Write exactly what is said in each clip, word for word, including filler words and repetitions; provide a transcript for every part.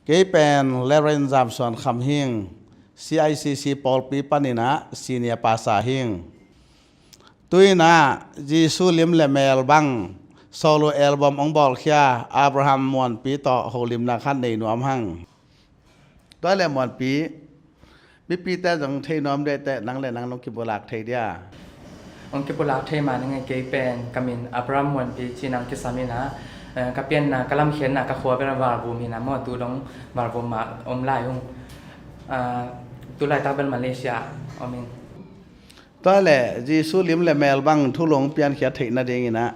Kei pen Reverend Zam Suan Kham hing, C I C C pawlpi panin ah senior pastor hing. Tu-in ah Jesu lim le mel bang solo album hong bawlkhia Abraham Muanpi tawh holimna khat nei nuam hang. Tua le Muanpi, mipite zong thei nuam deh teh, nang le nang nong kipulak thei dia? Hong kipulak thei mah ning e. Kei pen ka min Abraham Muanpi ci-in ah kisam in ah, eh, ka pianna, ka lamkhiatna, ka khua bel Valvum hi-in ah maw, tu dong Valvum mah om lai ung. Ah, tu laitak bel Malaysia om ing. Tua le Jesu lim le mel bang thulu hong piankhiat theih nadingin ah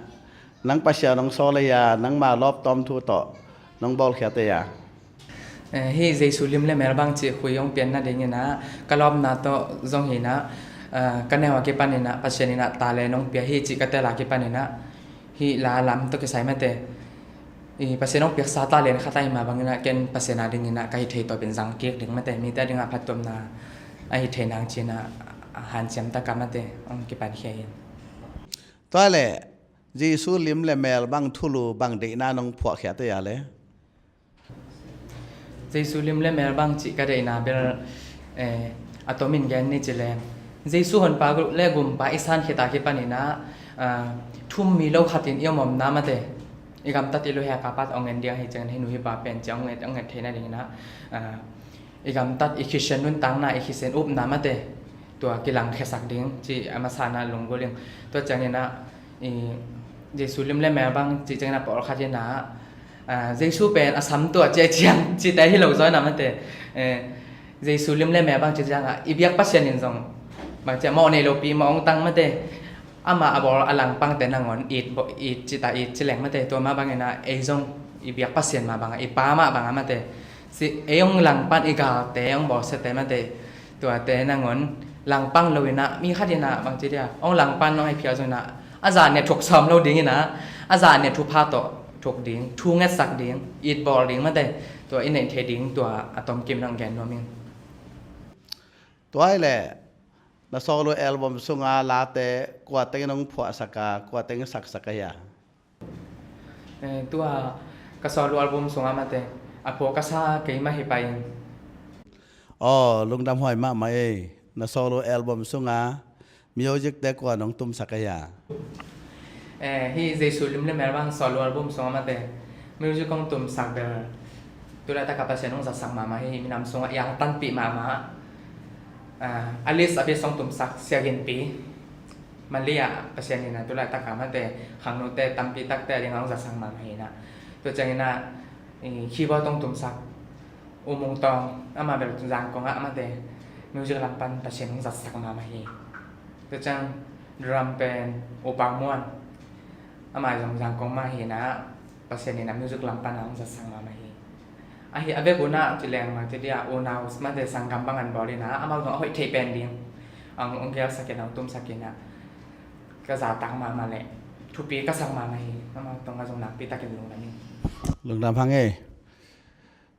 nang Pasian hong sawl ei a, nangma lawptawm thu tawh nong bawlkhiat ei a? Eh, hih Jesu lim le mel bang cih khui hong pian nadingin ah ka lawpna tawh zong hi-in ah, eh, ka neu a kipanin ah Pasian in ah talent hong pia hi cih ka tel a kipanin ah hih la lam tawh kisai mate, i Pasian hong piaksa talent khat ahi mah bangin ah ken Pasian a dingin ah ka hih theih tawh pen zang kik ding mate, mite a dingah phattuamna ahi thei nang ci-in ah hanciam takin mate hong kipankhia hi. Tua le Jesu lim le mel bang thulu bang deihna nong phuahkhiat ei a le? Jesu lim le mel bang cih ka deihna bel, eh, a tomin gen ni ci leng, Jesu honpa le gumpa i san khit a kipanin ah, ah, thummi lo khatin i om omna mate, i gamtat i luhek a pat hong en ding ahih ciangin hih nu hih pa pen ci-a hong et, hong et theih nadingin ah, ah, i gamtat i Khristian nuntakna, i Khristian upna mate, tua kilangkhiasak ding ci a masa-in ah lunggulh ing. Tua ciangin ah i Jesu lim le mel bang cih ciangin ah pawlkhat in ah, ah, Jesu pen a sam tua ci a ciang cihte hi lo zaw-in ah mate, eh, Jesu lim le mel bang cih ciangah i biak Pasian in zong bang ci a mawh nei lopi mawh hong tang mate, amah a bawl a langpangte nangawn it, bawl it cih ta, it ci leng mate, tua mah bangin ah ei zong i biak Pasian mah bangah, i Pa mah bangah mate, ci, ei hong langpan i galte, hong bawlsiate mate, tuate nangawn langpang lo-in ah mi khat in ah bang ci dia, hong langpan hong hei phial zong in ah a zah nih a thuk sawm lo dingin ah a zah nih a thupha tawh thuk ding, thu ngetsak ding, it bawl ding mate, tua i neih theih ding tua a tomkim in hong gen nuam ing. Tua hi leh na solo album sunga late kua tengin hong phuahsak a, kua tengin saksak a hia? Eh, tua ka solo album sungah mate, a phuah ka sa keimah hi pah ing. Aw, lungdam huai mahmah ei. Na solo album sunga music te kua nong tumsak a hia? Eh, hih Jesu lim le mel bang solo album sungah mate, music kong tumsak bel tu laitak a Pasian hong zatsak mahmah hi. Minam sungah i angtanpih mahmah, ah, Alice a bit song tumsak Sia Gin Pi, Malia, Pasian in ah tu laitak a mate, khangnute tampi takte a ding hong zatsak mahmah hi-in ah. Tua ciangin ah i keyboard hong tumsak U Mung Tawng, amah bel Zangkong ah mate, music lam pan Pasian hong zatsak mahmah hi. Tua ciang drum pen U Pau Muan, amah zong Zangkong mah hi-in ah, Pasian in ah music lam pan hong zatsak mahmah hi. Ahi a vek un ah ci leng mah ci dia, U Nau mate sanggam bang an bawl in ah, amau zong a hoih thei pen ding hong, hong gelsak in ah, hong tumsak in ah, ka zahtak mahmah leh thupi ka sak mahmah hi. Amau tungah zong nakpi takin lungdam ing. Lungdam hang ei.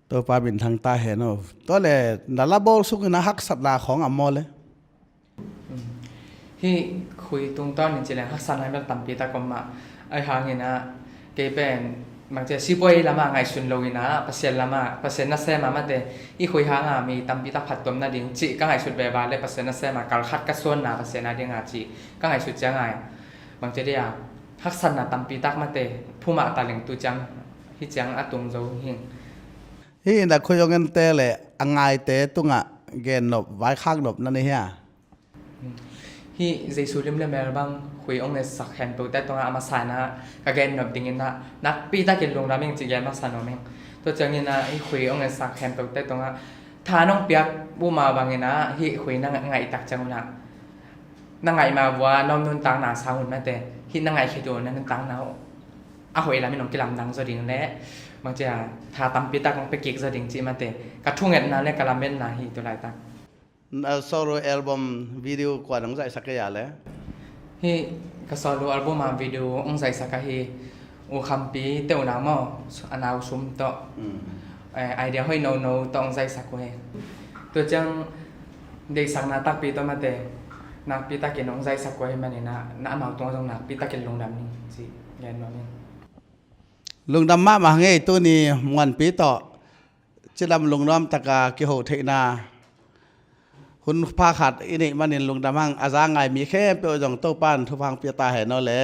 Topa minthang ta hen aw. Tua le na la bawl sungin ah haksatna khawng a maw le? Hih khui tungtawnin ci leng haksatna bel tampi tak om mah. Ahi hangin ah kei pen bang ci a, sipuai lamah ngaihsun lo-in ah Pasian lamah, Pasian nasem a mate, hih khui hanga mi tampi tak phattuam nading cih ka ngaihsut veve leh Pasian nasem a kal khat ka suanna Pasian a dinga cih ka ngaihsut cianga bang ci dia, haksatna tampi tak mate phumah ta leng tu ciang, hih ciang a tung zo hi. Hih na khui hong ente le a ngaite tungah gennop, vaikhaknop na nei hia? Hih Jesu lim le mel bang khui hong etsak khempeuhte tungah a masa-in ah ka gennop dingin ah nakpi takin lungdam ing ci gen masa nuam ing. Tua ciangin ah hih khui hong etsak khempeuhte tungah tha nong piak uh mah bangin ah hih khui na ngaihtak ciangun ah, na ngaih mah vua na om nuntakna sang un mate, hih na ngaih khit uh na nuntakna uh a hoih lamin hong kilamdang zaw ding leh bang ci a, tha tampi tak hong pia kik zaw ding cih mate, ka thungetna le ka lametna hi tu laitak. Na solo album video kua nong zaihsak a hia le? Hih ka solo album a video hong zaihsak ahi U Khampi te unau maw, a nau Sum tawh. Mm. Eh, idea hoih nono tawh hong zaihsak uh hi. Tua ciang deihsakna takpi tawh mate, nakpi takin hong zaihsak uh ahih manin ah, na amau tungah zong nakpi takin lungdam ing ci gen nuam ing. Lungdam mahmah hang ei, tuni Muanpi tawh cidam lungnuam taka kiho theihna hun pha khat i neih manin lungdam hang. A za ngai mi khempeuh zong Topa'n thupha hong pia ta hen aw le.